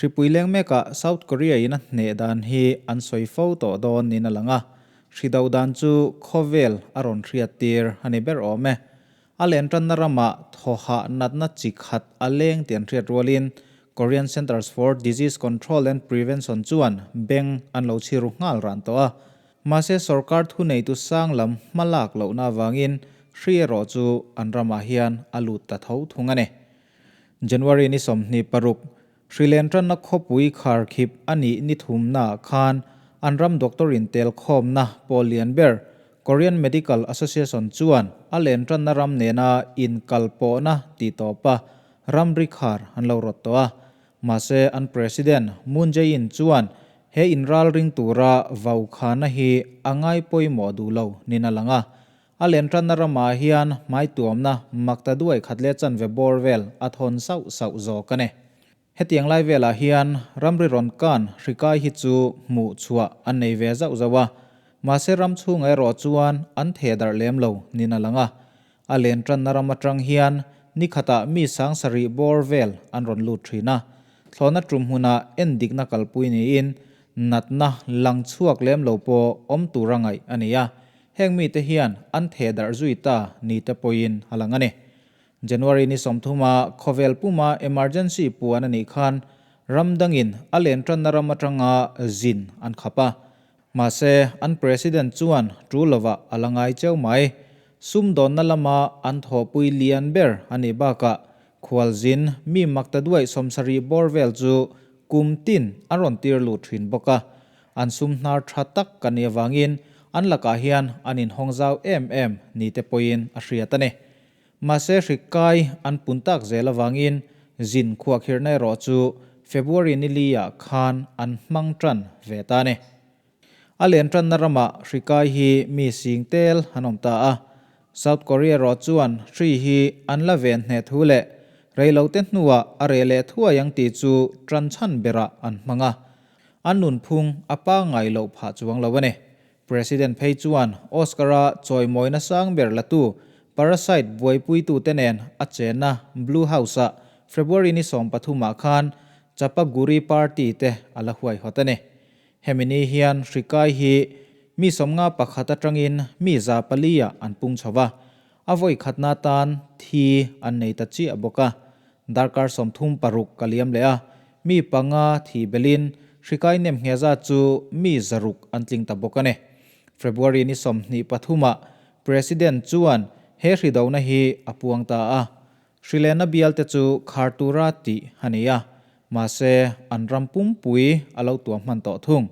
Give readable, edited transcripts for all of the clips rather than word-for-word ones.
Hripui leng mekah South Korea in a hneh dan hi an sawi fo tawh dawn niin a lang a, hri do dan chu khawvel a rawn hriat tir a ni ber awm e. A len tanna ramah thawhah natna chi khat a leng tih an hriat rualin Korean Centers for Disease Control and Prevention chuan beng an lo chhi ru nghal ran tawh a. Mahse sorkar thuneitu sang lam hma lak lohna avangin hri erawh chu an ramah hian a lut ta tho thung a ni. January ni 26, hri len tanna khawpui kharkhip a nih ni thumnaah khan an ram doctor in tel khawmna pawl lian ber Korean Medical Association chuan a len tanna ram nena inkalpawhna tih tawpa ramri khar an lo rawt tawh a. Mahse an President Moon Jae-in chuan he inralring tura vaukhana hi a ngai pawimawh duh lo niin a lang a. A len tanna ramah hian hmaituamna makta duai khat leh chanve bawr vel a thawn sauh sauh zawk a ni. Hetiang lai velah hian ramri rawn kan hri kai hi chu hmuh chhuah an nei ve zauh zauh a, mahse ram chhungah erawh chuan an theh darh lem lo niin a lang a. A len tanna ram atang hian ni khatah mi sang sarih bawr vel an rawn lut thin a, thlawhna tum hmunah endikna kalpui niin natna lang chhuak lem lo pawh awm tura ngaih a ni a, heng mite hian an theh darh zui ta ni te pawhin a lang a ni. January ni 30 a khawvel puma emergency puan a nih khan ram dangin a len tanna ram atanga zin an khap a. Mahse, an president chuan tul lovah a la ngai cheu mai. Sumdawnna lama an thawhpui lian ber a nih bakah khualzin mi makta duaih 70 bawr vel chu kum tin an rawn tir lut thin bawk a. An sum hnar tha tak ka nih avangin an lakah hian an inhawng zau em em ni te pawhin a hriat a ni. Mahse hri kai an pun tak zel avangin zin khuahkhirhna erawh chu February ni li ah khan an hmang tan ve ta a ni. A len tanna ramah hri kai hi mi sing tel an awm ta a. South Korea erawh chuan hri hi an la ven hneh thu leh reilote hnuah a reh leh thuai ang tih chu tan chhan berah an hmang a. An nunphung a pangngai loh phah chuang lo a ni. President phei chuan Oscar-a chawimawina sang ber latu Parasite buaipuitute nen a chenna Blue House-ah February ni 13 ah khan Chapaguri party te a la huaihawt a ni. Hemi ni hian hri kai hi mi 51 atangin mi 400 ah an pung chho va, a vawi khatna tan thi an nei ta chiah bawk a. Darkar 36 ka liam leh a, mi 5 thi belin hrikai nem nghe zat chu mi 600 an tling ta bawk a ni. February ni 23 ah President chuan he hri dona hi a puang ta a, hri lehna bialte chu khar tura tih a ni a, mahse an ram pumpui a lo tuam hman tawh thung.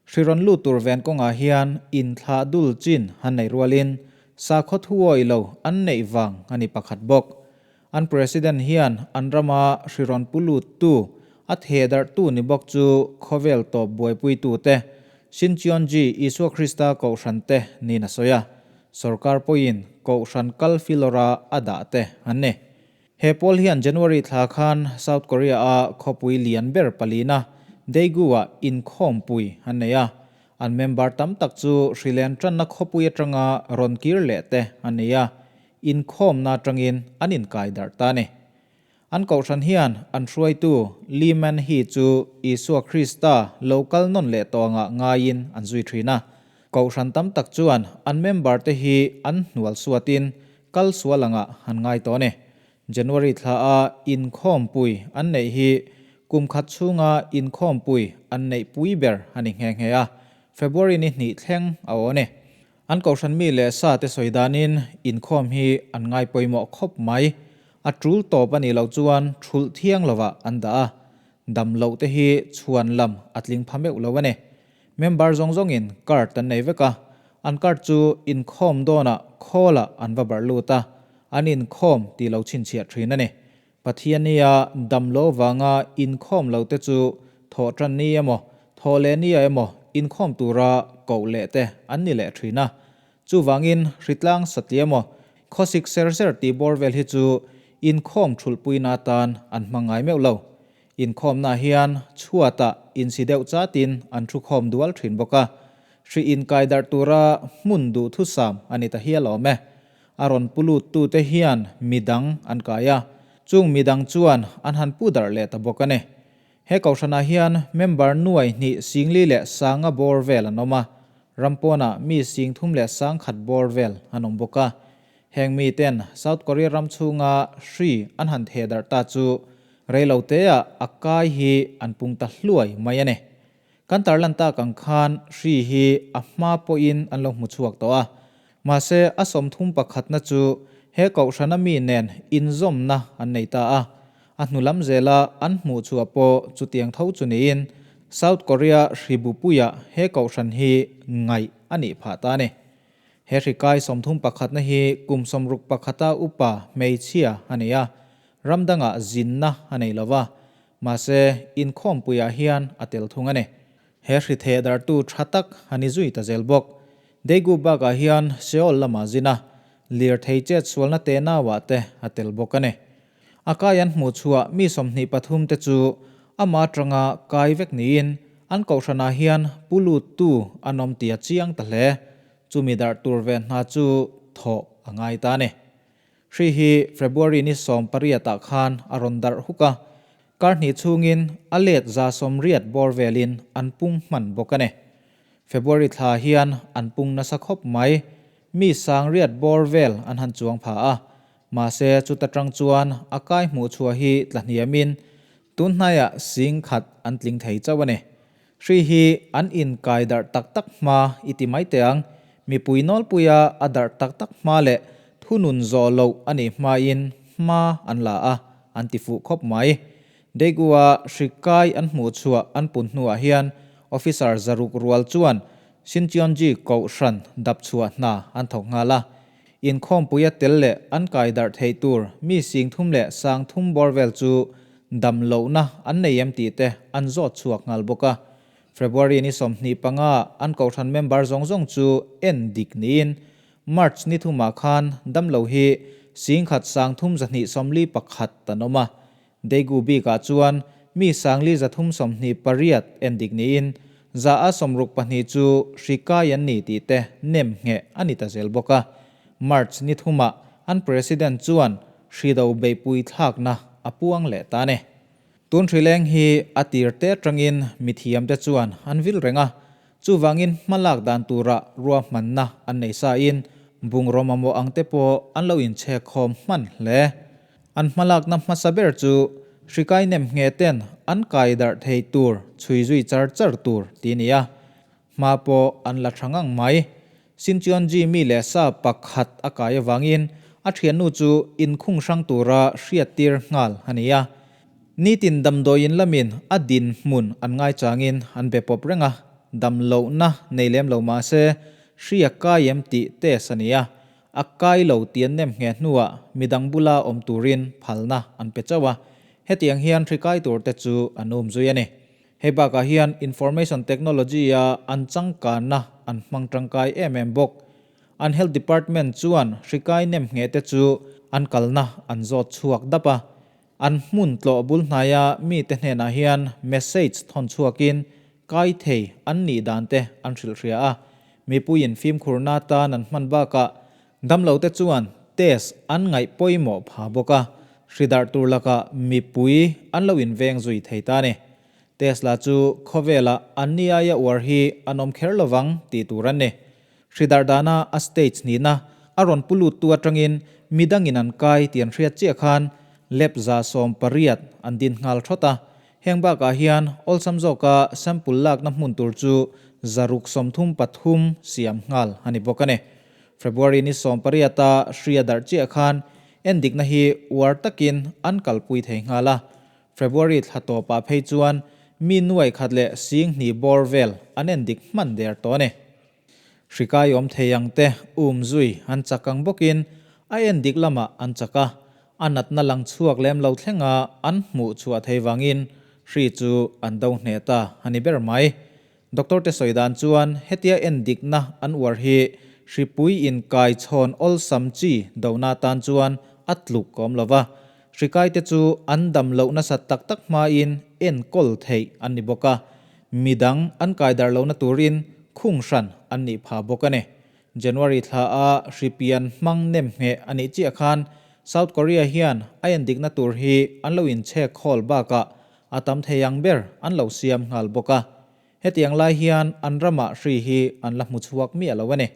Hri rawn lut tur ven kawngah hian inthlah dul chin an neih rualin sakhaw thuawi lo an neih vang a ni pakhat bawk. An President hian an rama hri rawn pu luttu, a theh darhtu ni bawk chu khawvel tawp buaipuitute, Shincheonji Isua Krista kohhrante niin a sawi a. Sorkar pawhin kohhran kal filawra a dah te an ni. He pawl hian January thla khan South Korea-a khawpui lian ber palina Daegu-ah inkhawmpui an nei a. An member tam tak chu hrilen tanna khawpui atanga rawn kir leh te an nei a, inkhawmna atangin an inkai darh ta a ni. An kohhran hian an hruaitu Lee Man-hee chu Isua Krista lo kal nawn leh tawh angah ngaiin an zui thin a. Kohhran tam tak chuan an member te hi an hnual suatin Kal sual anga han ngai tawh a ni. January thla a inkhawmpui an neih hi kum khat chhunga inkhawmpui an neih pui ber a ni nghe nghe a, February ni hnih thleng a aw a ni. An kohhran mi leh sa te sawi danin inkhawm hi an ngai pawimawh khawp mai. A tul tawp a nih loh chuan thulh thiang lovah an dah a, dam loh te hi chhuan lam a tling pha meuh lo a ni. Member zawng zawngin card an nei vek a, an card chu inkhawm dawnah khawlah an va barh lut a, an inkhawm tih lo chhinchhiah thin a ni. Pathiania damlo vanga inkhawm lo te chu thawh tan ni emaw, thawh leh nia emaw inkhawm tura koh leh te an ni leh thin a. Chuvangin hritlang satliah emaw, khawsik ser ser tih bawr vel hi chu inkhawm thulhpuina atan an hmang ngai meuh lo. Inkhawmna hian chhuatah insi deuh chatin an thukhawm dual thin bawk a, hri inkai darh tura hmun duh thusam a ni ta hial awm e. A rawn pu luttute hian midang an kai a, chung midang chuan an han pu darh leh ta bawk a ni. He kohhranah hian member nuai hnih singli leh sanga bawr vel an awm a, ram pawnah mi sing thum leh sang khat bawr vel an awm bawk a. Heng miten South Korea ram chhunga hri an han theh darh ta chu reiloteah a kai hi an pung ta hluai mai a ni. Kan tarlan tak ang khan hri hi a hma pawhin an lo hmu chhuak tawh a, mahse a 31 na chu he kohhrana mi nen inzawmna an nei ta a, a hnu lam zela an hmuh chhuah pawh chutiang tho chu niin South Korea hri bupuiah he kohhran hi ngaih a nih phah ta a ni. He hri kai 31 na hi kum 61 a upa hmeichhia a ni a, ram dangah zinna a nei lo va, Mahse, inkhawmpuiah hian a tel thung a ni. He hri theh darhtu tha tak a ni zui ta zel bawk. Daegu bakah hian Seoul lamah zin a, lirthei chet sualna te nauah te a tel bawk a ni. A kai an hmuh chhuah mi 23 te chu ama atanga kai vek niin an kohhranah hian pu luttu an awm tih a chiang ta hle. Chumi darh tur ve hna chu thawh a ngai ta a ni. Hri hi February ni 18 ah khan a rawn darh huk a, kar hnih chhungin a let 180 bawr velin an pung hman bawk a ni. February thla hian an pung nasa khawp mai, mi 900 bawr vel an han chuang pha a, mahse chuta tang chuan a kai hmuh chhuah hi tla hniamin tun hnaiah 10,000 an tling thei chauh a ni. Hri hi an inkai darh tak tak hma i ti mai teh ang, mipui nawlpuia a darh tak tak hma leh thunun zawh loh a nih hmain hma an la a, an ti fuh khawp mai. Daegu-a hri kai an hmuh chhuah an pun hnuah hian officer 600 rual chuan Shincheonji Kohhran dap chhuah hna an thawk nghal a. Inkhawmpuia tel leh an kai darh theih tur mi 3300 bawr vel chu dam lohna an nei em tih te an zawt chhuak nghal bawk a. February ni 25 an kohhran member zawng zawng chu en dik niin March ni thumah khan damlo hi 1,321 an awm a. Daegu bikah chuan mi 4,328 en dik niin 62% chu hri kai an ni tih te nem ngheh a ni ta zel bawk a. March ni thumah an President chuan hri do beihpui thlakna a puang leh ta a ni. Tun hri leng hi a tir te atangin mithiamte chuan an vil reng a, chuvangin hmalak dan tura ruahmanna an nei sain bungraw mamawh ang te pawh an lo inchhek khawm hman hle. An hmalakna hmasa ber chu hri kai nem nghe ten an kai darh thei tur chhui zui char char tur ti a ni a, hma pawh an la tha ngang mai. Shincheonji mi leh sa pakhat a kai avangin a thiannu chu inkhung hrang tura hriattir nghal a ni a. Nitin damdawiin lamin a dinhmun an ngaichangin an be pawp reng a, damlohna nei lem lo mah se hria kai em tih test a ni a. A kai lo tih an nem nghe hnuah midang bula awm turin phalna an pe chauh a, hetiang hian hri kai tur te chu an um zui a ni. Hei bakah hian information technology-a an changkanna an hmang tangkai em em bawk. An Health Department chuan hri kai nem ngheh te chu an kalna an zawt chhuak dap a. An hmun tlawh bul hnaia mite hnenah hian message thawn chhuakin kai thei an nih dan te an hrilh hria a. Mipuiin fimkhurna tan an hman bakah Damlote chuan test an ngaih pawimawh pha bawk a, hri darh tur lakah mipui an lo inveng zui thei ta a ni. Test la chu khawvelah an ni aia uar hi an awm kher lovang tih tur an ni. Hri darh dana a stage nihna a rawn pu luttu atangin midangin an kai tih an hriat chiah khan lab 180 an din nghal thawt a. Heng bakah hian awlsam zawka sample lakna hmun tur chu 633 siam nghal a ni bawk a ni. February ni 18 a hria darh chiah khan endikna hi uar takin an kalpui thei nghal a. February thla tawpah phei chuan mi nuai khat leh 2000 bawr vel an endik hman der tawh a ni. Hri kai awm thei ang te um zui an chak ang bawkin a endik lamah an chak a, a natna lang chhuak lem lo thlenga an hmuh chhuah thei vangin hri chu an do hneh ta a ni ber mai. Doctor te sawi dan chuan hetia endikna an uar hi hripui inkai chhawn awlsam chi dona tan chuan a tluk awm lo va, hri kaite chu an dam loh nasat tak tak hmain enkawl theih an ni bawk a, midang an kai darh lohna turin khung hran an nih pha bawk a ni. January thla a hri pian hmang nem ngheh a nih chiah khan South Korea hian a endikna tur hi an lo inchhek khawl bakah. a tam thei ang ber an lo siam nghal bawk a. Hetiang lai hian an ramah hri hi an la hmu chhuak miah lo a ni.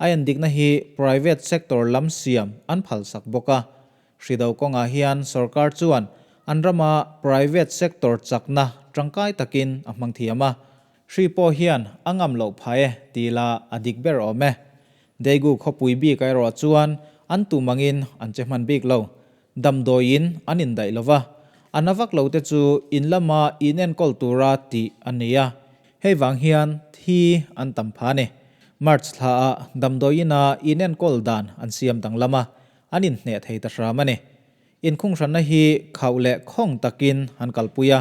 A endikna hi private sector lam siam an phalsak bawk a. Hri do kawngah hian sorkar chuan an rama private sector chakna tangkai takin a hmang thiam a. Hri pawh hian a ngam loh phah e ti la a dik ber awm e. Daegu khawpui bikah erawh chuan an tum angin an che hman bik lo. Damdawiin an indaih lo va, a na vak lo te chu in lama inenkawl tura tih an ni a, hei vang hian thi an tam phah a ni. March thlaah damdawiina inenkawl dan an siam danglam a, an inhneh thei ta hram a ni. Inkhunghranna hi khauh leh khawng takin an kalpui a,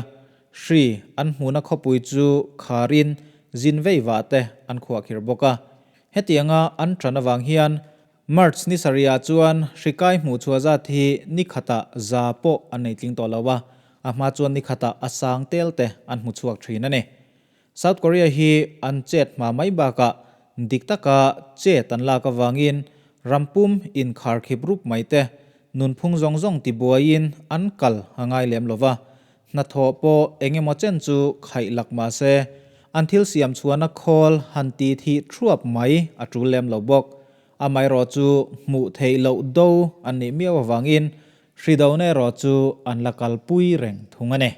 hri an hmuhna khawpui chu kharin zin vei vah te an khuahkhirh bawk a. Hetianga an ṭan avang hian March ni sarihah chuan hri kai hmuh chhuah zat hi ni khatah za pawh an nei tling tawh lo a, a hma chuan ni khatah a sang tel te an hmu chhuak thin a ni. South Korea hi an chet hma mai bakah dik taka chet an lak avangin ram pum inkhar khip rup mai te nunphung zawng zawng tibuaiin an kal a ngai lem lo va, Hnathawh pawh eng emaw chen chu khaih lak mah se, an thil siam chhuahna khawl han ti thih thuap mai a tul lem lo bawk. Amaherawh chu hmuh theih loh do an nih miau avangin hri dona erawh chu an la kalpui reng thung a ni.